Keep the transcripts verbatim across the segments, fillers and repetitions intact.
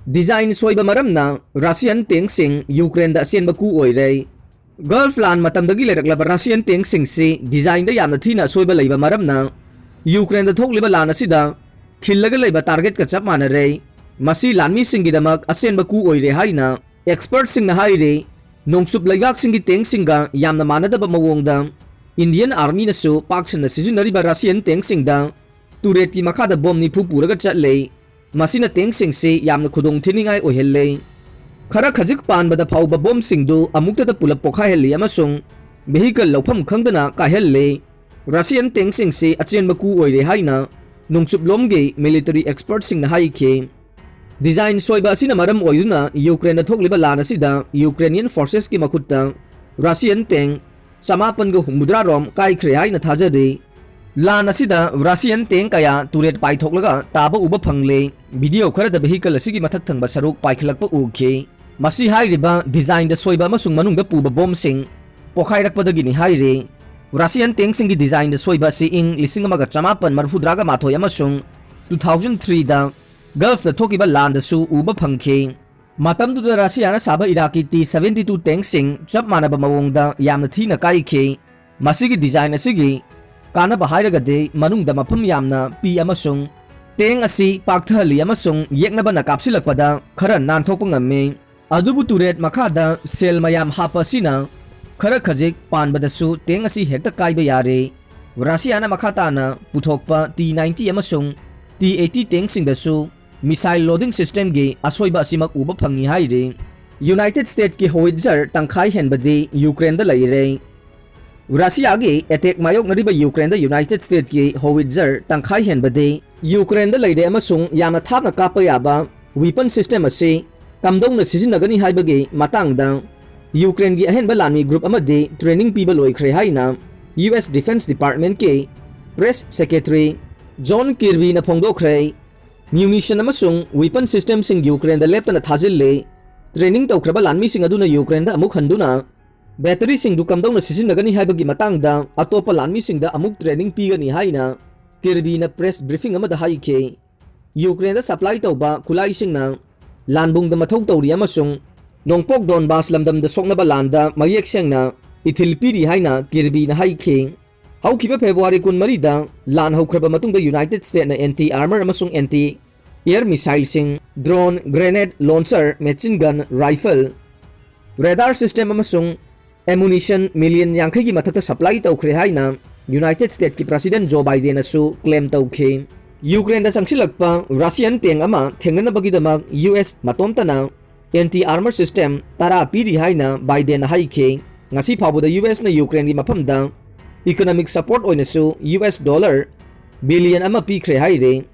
Design ꯁꯣꯏꯕ ꯃꯔꯝꯅ Russian tank ꯁꯤꯡ Ukraine ꯗ ꯑꯆꯦꯟꯕ ꯀꯨ ꯑꯣꯏꯔꯦ꯫ Gulf ꯂꯥꯟ ꯃꯇꯝꯗꯒꯤ ꯂꯩꯔꯛꯂꯕ Russian tank ꯁꯤꯡꯁꯤ design ꯗ ꯌꯥꯝꯅ ꯊꯤꯅ ꯑꯁꯣꯏꯕ ꯂꯩꯕ ꯃꯔꯝꯅ Ukraine ꯗ ꯊꯣꯛꯂꯤꯕ ꯂꯥꯟ ꯑꯁꯤꯗ ꯈꯤꯜꯂꯒ ꯂꯩꯕ target ꯀ ꯆꯞ ꯃꯥꯟꯅꯔꯦ꯫ ꯃꯁꯤ ꯂꯥꯟꯃꯤꯁꯤꯡꯒꯤꯗꯃꯛ ꯑꯆꯦꯟꯕ ꯀꯨ ꯑꯣꯏꯔꯦ ꯍꯥꯏꯅ expert ꯁꯤꯡꯅ ꯍꯥꯏꯔꯤ꯫ ꯅꯣꯡꯆꯨꯞ ꯂꯩꯕꯥꯛꯁꯤꯡꯒꯤ tank ꯁꯤꯡꯒ ꯌꯥꯝꯅ ꯃꯥꯟꯅꯗꯕ ꯃꯑꯣꯡꯗ Indian Army ꯅꯁꯨ ꯄꯥꯛ ꯁꯟꯅ ꯁꯤꯖꯤꯟꯅꯔꯤꯕ Russian tank ꯁꯤꯡꯗ turret ꯀꯤ ꯃꯈꯥꯗ bomb ꯅꯤꯐꯨ ꯄꯨꯔꯒ ꯆꯠꯂꯦ꯫ ꯃꯁꯤꯅ tank ꯁꯤꯡꯁꯤ ꯌꯥꯝꯅ ꯈꯨꯗꯣꯡ ꯊꯤꯅꯤꯡꯉꯥꯏ ꯑꯣꯏꯍꯜꯂꯦ꯫ ꯈꯔ ꯈꯖꯤꯛ ꯄꯥꯟꯕꯗ ꯐꯥꯎꯕ bomb ꯁꯤꯡꯗꯨ ꯑꯃꯨꯛꯇꯗ ꯄꯨꯂꯞ ꯄꯣꯈꯥꯏꯍꯜꯂꯤ ꯑꯃꯁꯨꯡ vehicle ꯂꯧꯐꯝ ꯈꯪꯗꯅ ꯀꯥꯏꯍꯜꯂꯦ꯫ Russian tank ꯁꯤꯡꯁꯤ ꯑꯆꯦꯟꯕ ꯀꯨ ꯑꯣꯏꯔꯦ ꯍꯥꯏꯅ ꯅꯣꯡꯆꯨꯞꯂꯣꯝꯒꯤ military expert ꯁꯤꯡꯅ ꯍꯥꯏꯈꯤ꯫ Design ꯁꯣꯏꯕ ꯑꯁꯤꯅ ꯃꯔꯝ ꯑꯣꯏꯗꯨꯅ Ukraine ꯗ ꯊꯣꯛꯂꯤꯕ ꯂꯥꯟ ꯑꯁꯤꯗ Ukrainian forces ꯀꯤ ꯃꯈꯨꯠꯇ Russian tank ꯆꯃꯥꯄꯟꯒ ꯍꯨꯝꯐꯨꯇꯔꯥ ꯔꯣꯝ ꯀꯥꯏꯈ꯭ꯔꯦ ꯍꯥꯏꯅ ꯊꯥꯖꯔꯤ꯫ ꯂꯥꯟ ꯑꯁꯤꯗ Russian tank ꯀꯌꯥ turret ꯄꯥꯏꯊꯣꯛꯂꯒ ꯇꯥꯕ ꯎꯕ ꯐꯪꯂꯦ꯫ Video ꯈꯔꯗ vehicle ꯑꯁꯤꯒꯤ ꯃꯊꯛ ꯊꯪꯕ ꯁꯔꯨꯛ ꯄꯥꯏꯈꯠꯂꯛꯄ ꯎꯈꯤ꯫ ꯃꯁꯤ ꯍꯥꯏꯔꯤꯕ design ꯗ ꯁꯣꯏꯕ ꯑꯃꯁꯨꯡ ꯃꯅꯨꯡꯗ ꯄꯨꯕ bomb ꯁꯤꯡ ꯄꯣꯈꯥꯏꯔꯛꯄꯗꯒꯤꯅꯤ ꯍꯥꯏꯔꯤ꯫ Russian tank ꯁꯤꯡꯒꯤ design ꯗ ꯁꯣꯏꯕ ꯑꯁꯤ ꯏꯪ ꯂꯤꯁꯤꯡ ꯑꯃꯒ ꯆꯃꯥꯄꯟ ꯃꯔꯤꯐꯨꯇꯔꯥꯒ ꯃꯥꯊꯣꯏ ꯑꯃꯁꯨꯡ two thousand three ꯗ Gulf ꯇ ꯊꯣꯛꯈꯤꯕ ꯂꯥꯟꯗꯁꯨ ꯎꯕ ꯐꯪꯈꯤ꯫ ꯃꯇꯝꯗꯨꯗ Russia ꯅ ꯁꯥꯕ Iraqꯀꯤ T seventy two tank ꯁꯤꯡ ꯆꯞ ꯃꯥꯟꯅꯕ ꯃꯑꯣꯡꯗ ꯌꯥꯝꯅ ꯊꯤꯅ ꯀꯥꯏꯈꯤ꯫ ꯃꯁꯤꯒꯤ design ꯑꯁꯤꯒꯤ ꯀꯥꯟꯅꯕ ꯍꯥꯏꯔꯒꯗꯤ ꯃꯅꯨꯡꯗ ꯃꯐꯝ ꯌꯥꯝꯅ ꯄꯤ ꯑꯃꯁꯨꯡ tank ꯑꯁꯤ ꯄꯥꯛꯊꯍꯜꯂꯤ ꯑꯃꯁꯨꯡ ꯌꯦꯛꯅꯕꯅ ꯀꯥꯞꯁꯤꯜꯂꯛꯄꯗ ꯈꯔ ꯅꯥꯟꯊꯣꯛꯄ ꯉꯝꯃꯤ꯫ ꯑꯗꯨꯕꯨ turret ꯃꯈꯥꯗ shell ꯃꯌꯥꯝ ꯍꯥꯞꯄ ꯑꯁꯤꯅ ꯈꯔ ꯈꯖꯤꯛ ꯄꯥꯟꯕꯗꯁꯨ tank ꯑꯁꯤ ꯍꯦꯛꯇ ꯀꯥꯏꯕ ꯌꯥꯔꯦ꯫ Russia ꯅ ꯃꯈꯥ ꯇꯥꯅ ꯄꯨꯊꯣꯛꯄ T ninety ꯑꯃꯁꯨꯡ T eighty tank ꯁꯤꯡꯗꯁꯨ missile loading system ꯒꯤ ꯑꯁꯣꯏꯕ ꯑꯁꯤꯃꯛ ꯎꯕ ꯐꯪꯏ ꯍꯥꯏꯔꯤ꯫ United States ꯀꯤ howitzer ꯇꯪꯈꯥꯏ ꯍꯦꯟꯕꯗꯤ Ukraine ꯗ ꯂꯩꯔꯦ꯫ Russia ꯒꯤ attack ꯃꯥꯌꯣꯛꯅꯔꯤꯕ Ukraine ꯗ United States ꯀꯤ howitzer ꯇꯪꯈꯥꯏ ꯍꯦꯟꯕꯗꯤ Ukraine ꯗ ꯂꯩꯔꯦ ꯑꯃꯁꯨꯡ ꯌꯥꯝꯅ ꯊꯥꯞꯅ ꯀꯥꯞꯄ ꯌꯥꯕ weapon system ꯑꯁꯤ ꯀꯝꯗꯧꯅ ꯁꯤꯖꯤꯟꯅꯒꯅꯤ ꯍꯥꯏꯕꯒꯤ ꯃꯇꯥꯡꯗ Ukraine ꯒꯤ ꯑꯍꯦꯟꯕ ꯂꯥꯟꯃꯤ group ꯑꯃꯗꯤ training ꯄꯤꯕ ꯂꯣꯏꯈ꯭ꯔꯦ ꯍꯥꯏꯅ U S Defense Department ꯀꯤ press secretary John Kirby ꯅ ꯐꯣꯡꯗꯣꯛꯈ꯭ꯔꯦ꯫ Munition ꯑꯃꯁꯨꯡ weapon system ꯁꯤꯡ Ukraine ꯗ ꯂꯦꯞꯇꯅ ꯊꯥꯖꯤꯜꯂꯤ꯫ Training ꯇꯧꯈ꯭ꯔꯕ ꯂꯥꯟꯃꯤꯁꯤꯡ ꯑꯗꯨꯅ Ukraine ꯗ ꯑꯃꯨꯛ ꯍꯟꯗꯨꯅ battery ꯁꯤꯡꯗꯨ ꯀꯝꯗꯧꯅ ꯁꯤꯖꯤꯟꯅꯒꯅꯤ ꯍꯥꯏꯕꯒꯤ ꯃꯇꯥꯡꯗ ꯑꯇꯣꯞꯄ ꯂꯥꯟꯃꯤꯁꯤꯡꯗ ꯑꯃꯨꯛ training ꯄꯤꯒꯅꯤ ꯍꯥꯏꯅ Kirby ꯅ press briefing ꯑꯃꯗ ꯍꯥꯏꯈꯤ꯫ Ukraine ꯗ supply ꯇꯧꯕ ꯈꯨꯠꯂꯥꯏꯁꯤꯡꯅ ꯂꯥꯟꯕꯨꯡꯗ ꯃꯊꯧ ꯇꯧꯔꯤ ꯑꯃꯁꯨꯡ ꯅꯣꯡꯄꯣꯛ ꯗꯣꯟꯕꯥꯁ ꯂꯝꯗꯝꯗ ꯁꯣꯛꯅꯕ ꯂꯥꯟꯗ ꯃꯌꯦꯛ ꯁꯦꯡꯅ ꯏꯊꯤꯜ ꯄꯤꯔꯤ ꯍꯥꯏꯅ ꯀꯤꯔꯕꯤꯅ ꯍꯥꯏꯈꯤ꯫ ꯍꯧꯈꯤꯕ ꯐꯦꯕ꯭ꯔꯨꯋꯥꯔꯤ ꯀꯨꯟꯃꯔꯤꯗ ꯂꯥꯟ ꯍꯧꯈ꯭ꯔꯕ ꯃꯇꯨꯡꯗ ꯌꯨꯅꯥꯏꯇꯦꯗ ꯁ꯭ꯇꯦꯠꯅ ꯑꯦꯟꯇꯤ ꯑꯥꯔꯃꯔ ꯑꯃꯁꯨꯡ ꯑꯦꯟꯇꯤ ꯑꯦꯌꯔ ꯃꯤꯁꯥꯏꯜꯁꯤꯡ, drone, grenade launcher, machine gun, rifle, radar system ꯑꯃꯁꯨꯡ ꯑꯦꯃꯨꯅꯤꯁꯟ ꯃꯤꯂꯤꯌꯟ ꯌꯥꯡꯈꯩꯒꯤ ꯃꯊꯛꯇ ꯁꯄ꯭ꯂꯥꯏ ꯇꯧꯈ꯭ꯔꯦ ꯍꯥꯏꯅ ꯌꯨꯅꯥꯏꯇꯦꯗ ꯁ꯭ꯇꯦꯠꯀꯤ ꯄ꯭ꯔꯁꯤꯗꯦꯟ ꯖꯣ ꯕꯥꯏꯗꯦꯟꯅꯁꯨ ꯀ꯭ꯂꯦꯝ ꯇꯧꯈꯤ꯫ ꯌꯨꯀ꯭ꯔꯦꯟꯗ ꯆꯪꯁꯤꯜꯂꯛꯄ ꯔꯁꯤꯌꯥꯟ ꯇꯦꯡ ꯑꯃ ꯊꯦꯡꯅꯅꯕꯒꯤꯗꯃꯛ ꯌꯨ ꯑꯦꯁ ꯃꯇꯣꯝꯇꯅ ꯑꯦꯟꯇꯤ ꯑꯥꯔꯃꯔ ꯁꯤꯁꯇꯦꯝ ꯇꯔꯥ ꯄꯤꯔꯤ ꯍꯥꯏꯅ ꯕꯥꯏꯗꯦꯟꯅ ꯍꯥꯏꯈꯤ꯫ ꯉꯁꯤ ꯐꯥꯎꯕꯗ ꯌꯨ ꯑꯦꯁꯅ ꯌꯨꯀ꯭ꯔꯦꯟꯒꯤ ꯃꯐꯝꯗ ꯏꯀꯣꯅꯣꯃꯤꯛ ꯁꯄꯣꯔꯠ ꯑꯣꯏꯅꯁꯨ ꯌꯨ ꯑꯦꯁ ꯗꯣꯂꯔ ꯕꯤꯂꯤꯌꯟ ꯑꯃ ꯄꯤꯈ꯭ꯔꯦ ꯍꯥꯏꯔꯤ꯫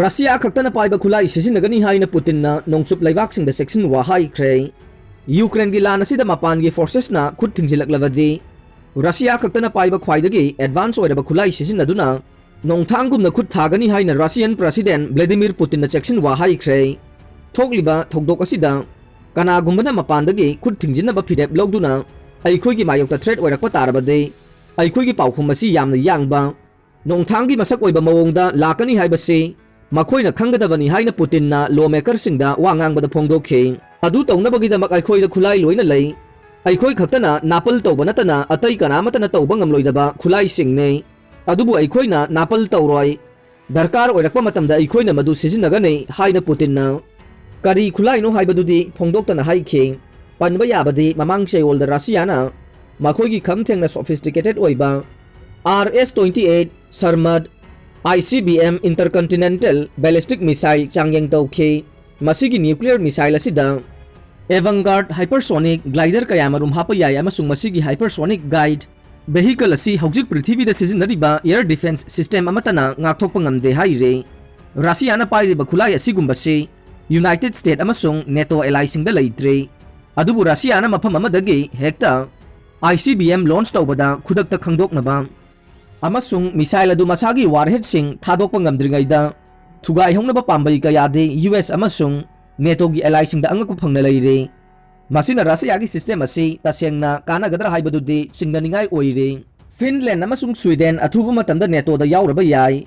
ꯔꯁꯤꯌꯥ ꯈꯛꯇꯅ ꯄꯥꯏꯕ ꯈꯨꯠꯂꯥꯏ ꯁꯤꯖꯤꯟꯅꯒꯅꯤ ꯍꯥꯏꯅ ꯄꯨꯇꯤꯟꯅ ꯅꯣꯡꯆꯨꯞ ꯂꯩꯕꯥꯛꯁꯤꯡꯗ ꯆꯦꯛꯁꯤꯟꯋꯥ ꯍꯥꯏꯈ꯭ꯔꯦ꯫ ꯌꯨꯀ꯭ꯔꯦꯟꯒꯤ ꯂꯥꯟ ꯑꯁꯤꯗ ꯃꯄꯥꯟꯒꯤ ꯐꯣꯔꯁꯦꯁꯅ ꯈꯨꯠ ꯊꯤꯡꯖꯤꯜꯂꯛꯂꯕꯗꯤ ꯔꯁꯤꯌꯥ ꯈꯛꯇꯅ ꯄꯥꯏꯕ ꯈ꯭ꯋꯥꯏꯗꯒꯤ ꯑꯦꯗꯚꯥꯟꯁ ꯑꯣꯏꯔꯕ ꯈꯨꯠꯂꯥꯏ ꯁꯤꯖꯤꯟꯅꯗꯨꯅ ꯅꯣꯡꯊꯥꯡꯒꯨꯝꯅ ꯈꯨꯠ ꯊꯥꯒꯅꯤ ꯍꯥꯏꯅ ꯔꯁꯤꯌꯟ ꯄ꯭ꯔꯁꯤꯗꯦꯟ ꯚ꯭ꯂꯦꯗꯤꯃꯤꯔ ꯄꯨꯇꯤꯟꯅ ꯆꯦꯛꯁꯤꯟꯋꯥ ꯍꯥꯏꯈ꯭ꯔꯦ꯫ ꯊꯣꯛꯂꯤꯕ ꯊꯧꯗꯣꯛ ꯑꯁꯤꯗ ꯀꯅꯥꯒꯨꯝꯕꯅ ꯃꯄꯥꯟꯗꯒꯤ ꯈꯨꯠ ꯊꯤꯡꯖꯤꯟꯅꯕ ꯐꯤꯔꯦꯞ ꯂꯧꯗꯨꯅ ꯑꯩꯈꯣꯏꯒꯤ ꯃꯥꯌꯣꯛꯇ ꯊ꯭ꯔꯦꯠ ꯑꯣꯏꯔꯛꯄ ꯇꯥꯔꯕꯗꯤ ꯑꯩꯈꯣꯏꯒꯤ ꯄꯥꯎꯈꯨꯝ ꯑꯁꯤ ꯌꯥꯝꯅ ꯌꯥꯡꯕ, ꯅꯣꯡꯊꯥꯡꯒꯤ ꯃꯁꯛ ꯑꯣꯏꯕ ꯃꯑꯣꯡꯗ ꯂꯥꯛꯀꯅꯤ ꯍꯥꯏꯕꯁꯤ ꯃꯈꯣꯏꯅ ꯈꯪꯒꯗꯕꯅꯤ ꯍꯥꯏꯅ ꯄꯨꯇꯤꯟꯅ ꯂꯣ ꯃꯦꯀꯔꯁꯤꯡꯗ ꯋꯥ ꯉꯥꯡꯕꯗ ꯐꯣꯡꯗꯣꯛꯈꯤ꯫ ꯑꯗꯨ ꯇꯧꯅꯕꯒꯤꯗꯃꯛ ꯑꯩꯈꯣꯏꯗ ꯈꯨꯠꯂꯥꯏ ꯂꯣꯏꯅ ꯂꯩ꯫ ꯑꯩꯈꯣꯏ ꯈꯛꯇꯅ ꯅꯥꯄꯜ ꯇꯧꯕ ꯅꯠꯇꯅ ꯑꯇꯩ ꯀꯅꯥꯃꯠꯇꯅ ꯇꯧꯕ ꯉꯝꯂꯣꯏꯗꯕ ꯈꯨꯠꯂꯥꯏꯁꯤꯡꯅꯤ꯫ ꯑꯗꯨꯕꯨ ꯑꯩꯈꯣꯏꯅ ꯅꯥꯄꯜ ꯇꯧꯔꯣꯏ꯫ ꯗꯔꯀꯥꯔ ꯑꯣꯏꯔꯛꯄ ꯃꯇꯝꯗ ꯑꯩꯈꯣꯏꯅ ꯃꯗꯨ ꯁꯤꯖꯤꯟꯅꯒꯅꯤ ꯍꯥꯏꯅ ꯄꯨꯇꯤꯟꯅ ꯀꯔꯤ ꯈꯨꯠꯂꯥꯏꯅꯣ ꯍꯥꯏꯕꯗꯨꯗꯤ ꯐꯣꯡꯗꯣꯛꯇꯅ ꯍꯥꯏꯈꯤ꯫ ꯄꯟꯕ ꯌꯥꯕꯗꯤ ꯃꯃꯥꯡ ꯆꯌꯣꯜꯗ ꯔꯁꯤꯌꯥꯅ ꯃꯈꯣꯏꯒꯤ ꯈꯝ ꯊꯦꯡꯅ ꯁꯣꯐꯤꯁꯇꯤꯀꯦꯇꯦꯗ ꯑꯣꯏꯕ R S twenty eight Sarmat I C B M intercontinental ballistic missile ꯆꯥꯡꯌꯦꯡ ꯇꯧꯈꯤ꯫ ꯃꯁꯤꯒꯤ ꯅ꯭ꯌꯨꯀ꯭ꯂꯤꯌꯔ ꯃꯤꯁꯥꯏꯜ ꯑꯁꯤꯗ ꯑꯦꯚꯥꯟꯒꯥꯔꯗ ꯍꯥꯏꯄꯔꯁꯣꯅꯤꯛ ꯒ꯭ꯂꯥꯏꯗꯔ ꯀꯌꯥꯃꯔꯨꯝ ꯍꯥꯞꯄ ꯌꯥꯏ ꯑꯃꯁꯨꯡ ꯃꯁꯤꯒꯤ ꯍꯥꯏꯄꯔꯁꯣꯅꯤꯛ ꯒꯥꯏꯗ ꯚꯦꯍꯤꯀꯜ ꯑꯁꯤ ꯍꯧꯖꯤꯛ ꯄ꯭ꯔꯤꯊꯤꯕꯤꯗ ꯁꯤꯖꯤꯟꯅꯔꯤꯕ ꯑꯦꯌꯔ ꯗꯤꯐꯦꯟꯁ ꯁꯤꯁꯇꯦꯝ ꯑꯃꯠꯇꯅ ꯉꯥꯛꯊꯣꯛꯄ ꯉꯝꯗꯦ ꯍꯥꯏꯔꯤ꯫ ꯔꯁꯤꯌꯥꯅ ꯄꯥꯏꯔꯤꯕ ꯈꯨꯠꯂꯥꯏ ꯑꯁꯤꯒꯨꯝꯕꯁꯤ ꯌꯨꯅꯥꯏꯇꯦꯗ ꯁ꯭ꯇꯦꯠ ꯑꯃꯁꯨꯡ ꯅꯦꯇꯣ ꯑꯦꯂꯥꯏꯁꯤꯡꯗ ꯂꯩꯇ꯭ꯔꯤ꯫ ꯑꯗꯨꯕꯨ ꯔꯁꯤꯌꯥꯅ ꯃꯐꯝ ꯑꯃꯗꯒꯤ ꯍꯦꯛꯇ ꯑꯥꯏ ꯁꯤ ꯕꯤ ꯑꯦꯝ ꯂꯣꯟꯆ ꯇꯧꯕꯗ ꯈꯨꯗꯛꯇ ꯈꯪꯗꯣꯛꯅꯕ ꯑꯃꯁꯨꯡ ꯃꯤꯁꯥꯏꯜ ꯑꯗꯨ ꯃꯁꯥꯒꯤ ꯋꯥꯔꯍꯦꯗꯁꯤꯡ ꯊꯥꯗꯣꯛꯄ ꯉꯝꯗ꯭ꯔꯤꯉꯩꯗ ꯊꯨꯒꯥꯏꯍꯧꯅꯕ ꯄꯥꯝꯕꯩ ꯀꯌꯥꯗꯤ ꯌꯨ ꯑꯦꯁ ꯑꯃꯁꯨꯡ ꯅꯦꯇꯣꯒꯤ ꯑꯦꯂꯥꯏꯁꯤꯡꯗ ꯑꯉꯛꯄ ꯐꯪꯅ ꯂꯩꯔꯤ꯫ ꯃꯁꯤꯅ ꯔꯁꯤꯌꯥꯒꯤ ꯁꯤꯁꯇꯦꯝ ꯑꯁꯤ ꯇꯁꯦꯡꯅ ꯀꯥꯟꯅꯒꯗ꯭ꯔꯥ ꯍꯥꯏꯕꯗꯨꯗꯤ ꯆꯤꯡꯅꯅꯤꯡꯉꯥꯏ ꯑꯣꯏꯔꯤ꯫ ꯐꯤꯟꯂꯦꯟ ꯑꯃꯁꯨꯡ ꯁ꯭ꯋꯤꯗꯦꯟ ꯑꯊꯨꯕ ꯃꯇꯝꯗ ꯅꯦꯇꯣꯗ ꯌꯥꯎꯔꯕ ꯌꯥꯏ꯫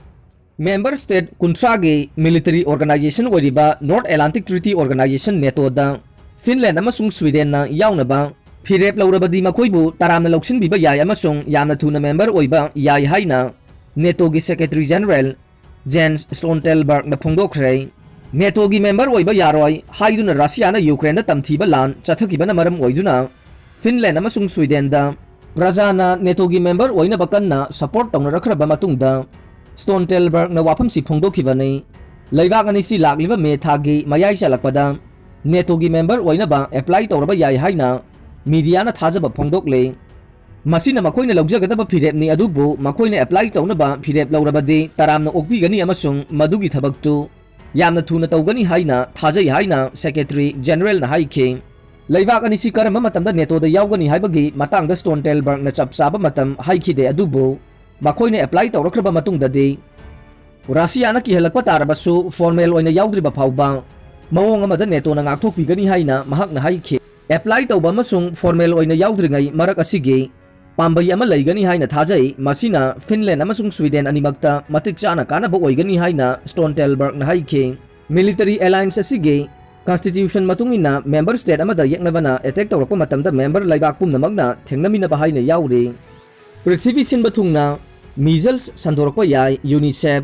Member state ꯀꯨꯟꯊ꯭ꯔꯥꯒꯤ military organization ꯑꯣꯏꯔꯤꯕ North Atlantic Treaty Organization NATOꯗ Finland ꯑꯃꯁꯨꯡ Swedenꯅ ꯌꯥꯎꯅꯕ ꯐꯤꯔꯦꯞ ꯂꯧꯔꯕꯗꯤ ꯃꯈꯣꯏꯕꯨ ꯇꯔꯥꯝꯅ ꯂꯧꯁꯤꯟꯕꯤꯕ ꯌꯥꯏ ꯑꯃꯁꯨꯡ ꯌꯥꯝꯅ ꯊꯨꯅ member ꯑꯣꯏꯕ ꯌꯥꯏ ꯍꯥꯏꯅ NATOꯒꯤ Secretary General Jens Stoltenbergꯅ ꯐꯣꯡꯗꯣꯛꯈ꯭ꯔꯦ꯫ NATOꯒꯤ member ꯑꯣꯏꯕ ꯌꯥꯔꯣꯏ ꯍꯥꯏꯗꯨꯅ ꯔꯁꯤꯌꯥꯅ ꯌꯨꯀ꯭ꯔꯦꯟꯗ ꯇꯝꯊꯤꯕ ꯂꯥꯟ ꯆꯠꯊꯈꯤꯕꯅ ꯃꯔꯝ ꯑꯣꯏꯗꯨꯅ Finland ꯑꯃꯁꯨꯡ Swedenꯗ ꯄ꯭ꯔꯖꯥꯅ NATOꯒꯤ member ꯑꯣꯏꯅꯕ ꯀꯟꯅ support ꯇꯧꯅꯔꯛꯈ꯭ꯔꯕ ꯃꯇꯨꯡꯗ Stoltenbergꯅ ꯋꯥꯐꯝꯁꯤ ꯐꯣꯡꯗꯣꯛꯈꯤꯕꯅꯤ꯫ ꯂꯩꯕꯥꯛ ꯑꯅꯤꯁꯤ ꯂꯥꯛꯂꯤꯕ ꯃꯦ ꯊꯥꯒꯤ ꯃꯌꯥꯏ ꯆꯜꯂꯛꯄꯗ NATOꯒꯤ member ꯑꯣꯏꯅꯕ apply ꯇꯧꯔꯕ ꯌꯥꯏ ꯍꯥꯏꯅ mediaꯅ ꯊꯥꯖꯕ ꯐꯣꯡꯗꯣꯛꯂꯤ꯫ ꯃꯁꯤꯅ ꯃꯈꯣꯏꯅ ꯂꯧꯖꯒꯗꯕ ꯐꯤꯔꯦꯞꯅꯤ, ꯑꯗꯨꯕꯨ ꯃꯈꯣꯏꯅ apply ꯇꯧꯅꯕ ꯐꯤꯔꯦꯞ ꯂꯧꯔꯕꯗꯤ ꯇꯔꯥꯝꯅ ꯑꯣꯛꯄꯤꯒꯅꯤ ꯑꯃꯁꯨꯡ ꯃꯗꯨꯒꯤ ꯊꯕꯛꯇꯨ ꯌꯥꯝꯅ ꯊꯨꯅ ꯇꯧꯒꯅꯤ ꯍꯥꯏꯅ ꯊꯥꯖꯩ ꯍꯥꯏꯅ Secretary Generalꯅ ꯍꯥꯏꯈꯤ꯫ ꯂꯩꯕꯥꯛ ꯑꯅꯤꯁꯤ ꯀꯔꯝꯕ ꯃꯇꯝꯗ NATOꯗ ꯌꯥꯎꯒꯅꯤ ꯍꯥꯏꯕꯒꯤ ꯃꯇꯥꯡꯗ Stoltenbergꯅ ꯆꯞ ꯆꯥꯕ ꯃꯇꯝ ꯍꯥꯏꯈꯤꯗꯦ, ꯑꯗꯨꯕꯨ ꯃꯈꯣꯏꯅ apply ꯇꯧꯔꯛꯈ꯭ꯔꯕ ꯃꯇꯨꯡꯗꯗꯤ ꯔꯁꯤꯌꯥꯅ ꯀꯤꯍꯜꯂꯛꯄ ꯇꯥꯔꯕꯁꯨ formal ꯑꯣꯏꯅ ꯌꯥꯎꯗ꯭ꯔꯤꯕ ꯐꯥꯎꯕ ꯃꯑꯣꯡ ꯑꯃꯗ NATOꯅ ꯉꯥꯛꯊꯣꯛꯄꯤꯒꯅꯤ ꯍꯥꯏꯅ ꯃꯍꯥꯛꯅ ꯍꯥꯏꯈꯤ꯫ Apply ꯇꯧꯕ ꯑꯃꯁꯨꯡ formal ꯑꯣꯏꯅ ꯌꯥꯎꯗ꯭ꯔꯤꯉꯩ ꯃꯔꯛ ꯑꯁꯤꯒꯤ ꯄꯥꯝꯕꯩ ꯑꯃ ꯂꯩꯒꯅꯤ ꯍꯥꯏꯅ ꯊꯥꯖꯩ, ꯃꯁꯤꯅ Finland ꯑꯃꯁꯨꯡ Sweden ꯑꯅꯤꯃꯛꯇ ꯃꯇꯤꯛ ꯆꯥꯅ ꯀꯥꯟꯅꯕ ꯑꯣꯏꯒꯅꯤ ꯍꯥꯏꯅ Stoltenbergꯅ ꯍꯥꯏꯈꯤ꯫ Military alliance ꯑꯁꯤꯒꯤ constitution ꯃꯇꯨꯡ ꯏꯟꯅ member state ꯑꯃꯗ ꯌꯦꯛꯅꯕꯅ attack ꯇꯧꯔꯛꯄ ꯃꯇꯝꯗ member ꯂꯩꯕꯥꯛ ꯄꯨꯝꯅꯃꯛꯅ ꯊꯦꯡꯅꯃꯤꯟꯅꯕ ꯍꯥꯏꯅ ꯌꯥꯎꯔꯤ꯫ ꯄ꯭ꯔꯤꯊꯤꯕꯤ ꯁꯤꯟꯕ ꯊꯨꯡꯅ measles ꯁꯟꯗꯣꯔꯛꯄ ꯌꯥꯏ, UNICEF꯫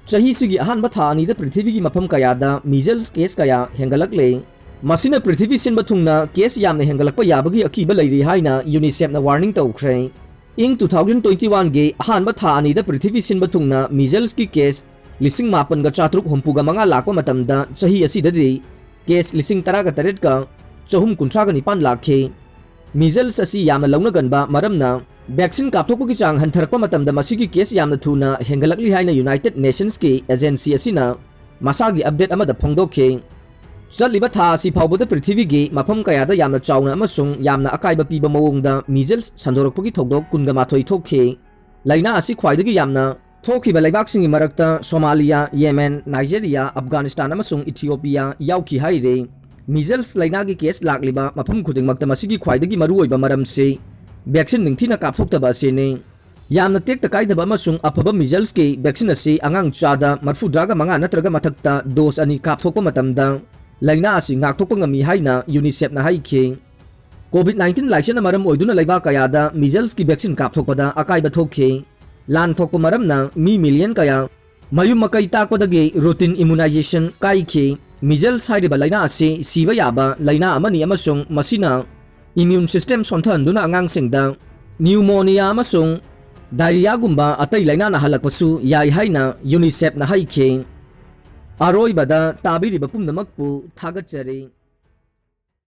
ꯆꯍꯤꯁꯤꯒꯤ ꯑꯍꯥꯟꯕ ꯊꯥ ꯑꯅꯤꯗ ꯄ꯭ꯔꯤꯊꯤꯕꯤꯒꯤ ꯃꯐꯝ ꯀꯌꯥꯗ measles case ꯀꯌꯥ ꯍꯦꯟꯒꯠꯂꯛꯂꯦ꯫ ꯃꯁꯤꯅ ꯄ꯭ꯔꯤꯊꯤꯕꯤ ꯁꯤꯟꯕ ꯊꯨꯡꯅ case ꯌꯥꯝꯅ ꯍꯦꯟꯒꯠꯂꯛꯄ ꯌꯥꯕꯒꯤ ꯑꯀꯤꯕ ꯂꯩꯔꯤ ꯍꯥꯏꯅ UNICEFꯅ warning ꯇꯧꯈ꯭ꯔꯦ꯫ ꯏꯪ two thousand twenty oneꯒꯤ ꯑꯍꯥꯟꯕ ꯊꯥ ꯑꯅꯤꯗ ꯄ꯭ꯔꯤꯊꯤꯕꯤ ꯁꯤꯟꯕ ꯊꯨꯡꯅ measlesꯀꯤ case ꯂꯤꯁꯤꯡ ꯃꯥꯄꯟꯒ ꯆꯥꯇ꯭ꯔꯨꯛ ꯍꯨꯝꯐꯨꯒ ꯃꯉꯥ ꯂꯥꯛꯄ ꯃꯇꯝꯗ ꯆꯍꯤ ꯑꯁꯤꯗꯗꯤ case ꯂꯤꯁꯤꯡ ꯇꯔꯥꯒ ꯇꯔꯦꯠꯀ ꯆꯍꯨꯝ ꯀꯨꯟꯊ꯭ꯔꯥꯒ ꯅꯤꯄꯥꯟ ꯂꯥꯛꯈꯤ꯫ Measles ꯑꯁꯤ ꯌꯥꯝꯅ ꯂꯧꯅꯒꯟꯕ ꯃꯔꯝꯅ vaccine ꯀꯥꯞꯊꯣꯛꯄꯒꯤ ꯆꯥꯡ ꯍꯟꯊꯔꯛꯄ ꯃꯇꯝꯗ ꯃꯁꯤꯒꯤ case ꯌꯥꯝꯅ ꯊꯨꯅ ꯍꯦꯟꯒꯠꯂꯛꯂꯤ ꯍꯥꯏꯅ United Nationsꯀꯤ agency ꯑꯁꯤꯅ ꯃꯁꯥꯒꯤ update ꯑꯃꯗ ꯐꯣꯡꯗꯣꯛꯈꯤ꯫ ꯆꯠꯂꯤꯕ ꯊꯥ ꯑꯁꯤ ꯐꯥꯎꯕꯗ ꯄ꯭ꯔꯤꯊꯤꯕꯤꯒꯤ ꯃꯐꯝ ꯀꯌꯥꯗ ꯌꯥꯝꯅ ꯆꯥꯎꯅ ꯑꯃꯁꯨꯡ ꯌꯥꯝꯅ ꯑꯀꯥꯏꯕ ꯄꯤꯕ ꯃꯑꯣꯡꯗ measles ꯁꯟꯗꯣꯔꯛꯄꯒꯤ ꯊꯧꯗꯣꯛ ꯀꯨꯟꯒ ꯃꯥꯊꯣꯏ ꯊꯣꯛꯈꯤ꯫ ꯂꯥꯏꯅꯥ ꯑꯁꯤ ꯈ꯭ꯋꯥꯏꯗꯒꯤ ꯌꯥꯝꯅ ꯊꯣꯛꯈꯤꯕ ꯂꯩꯕꯥꯛꯁꯤꯡꯒꯤ ꯃꯔꯛꯇ ꯁꯣꯃꯥꯂꯤꯌꯥ, ꯌꯦꯃꯦꯟ, ꯅꯥꯏꯖꯦꯔꯤꯌꯥ, ꯑꯐꯒꯥꯅꯤꯁꯇꯥꯟ ꯑꯃꯁꯨꯡ ꯏꯊꯤꯑꯣꯄꯤꯌꯥ ꯌꯥꯎꯈꯤ ꯍꯥꯏꯔꯤ꯫ Measles ꯂꯥꯏꯅꯥꯒꯤ case ꯂꯥꯛꯂꯤꯕ ꯃꯐꯝ ꯈꯨꯗꯤꯡꯃꯛꯇ ꯃꯁꯤꯒꯤ ꯈ꯭ꯋꯥꯏꯗꯒꯤ ꯃꯔꯨꯑꯣꯏꯕ ꯃꯔꯝꯁꯤ vaccine ꯅꯤꯡꯊꯤꯅ ꯀꯥꯞꯊꯣꯛꯇꯕ ꯑꯁꯤꯅꯤ꯫ ꯌꯥꯝꯅ ꯇꯦꯛꯇ ꯀꯥꯏꯗꯕ ꯑꯃꯁꯨꯡ ꯑꯐꯕ measlesꯀꯤ vaccine ꯑꯁꯤ ꯑꯉꯥꯡ ꯆꯥꯗ ꯃꯔꯐꯨꯇꯔꯥꯒ ꯃꯉꯥ ꯅꯠꯇ꯭ꯔꯒ ꯃꯊꯛꯇ dose ꯑꯅꯤ ꯀꯥꯞꯊꯣꯛꯄ ꯃꯇꯝꯗ ꯂꯥꯏꯅꯥ ꯑꯁꯤ ꯉꯥꯛꯊꯣꯛꯄ ꯉꯝꯃꯤ ꯍꯥꯏꯅ UNICEFꯅ ꯍꯥꯏꯈꯤ꯫ COVID nineteen ꯂꯥꯏꯆꯠꯅ ꯃꯔꯝ ꯑꯣꯏꯗꯨꯅ ꯂꯩꯕꯥꯛ ꯀꯌꯥꯗ measlesꯀꯤ vaccine ꯀꯥꯞꯊꯣꯛꯄꯗ ꯑꯀꯥꯏꯕ ꯊꯣꯛꯈꯤ꯫ ꯂꯥꯟ ꯊꯣꯛꯄ ꯃꯔꯝꯅ ꯃꯤ million ꯀꯌꯥ ꯃꯌꯨꯝ ꯃꯀꯩ ꯇꯥꯛꯄꯗꯒꯤ routine immunization ꯀꯥꯏꯈꯤ꯫ Measles ꯍꯥꯏꯔꯤꯕ ꯂꯥꯏꯅꯥ ꯑꯁꯤ ꯁꯤꯕ ꯌꯥꯕ ꯂꯥꯏꯅꯥ ꯑꯃꯅꯤ ꯑꯃꯁꯨꯡ ꯃꯁꯤꯅ immune system ꯁꯣꯟꯊꯍꯟꯗꯨꯅ ꯑꯉꯥꯡꯁꯤꯡꯗ pneumonia ꯑꯃꯁꯨꯡ diarrheaꯒꯨꯝꯕ ꯑꯇꯩ ꯂꯥꯏꯅꯥ ꯅꯥꯍꯜꯂꯛꯄꯁꯨ ꯌꯥꯏ ꯍꯥꯏꯅ UNICEFꯅ ꯍꯥꯏꯈꯤ꯫ ꯑꯔꯣꯏꯕꯗ ꯇꯥꯕꯤꯔꯤꯕ ꯄꯨꯝꯅꯃꯛꯄꯨ ꯊꯥꯒꯠꯆꯔꯤ꯫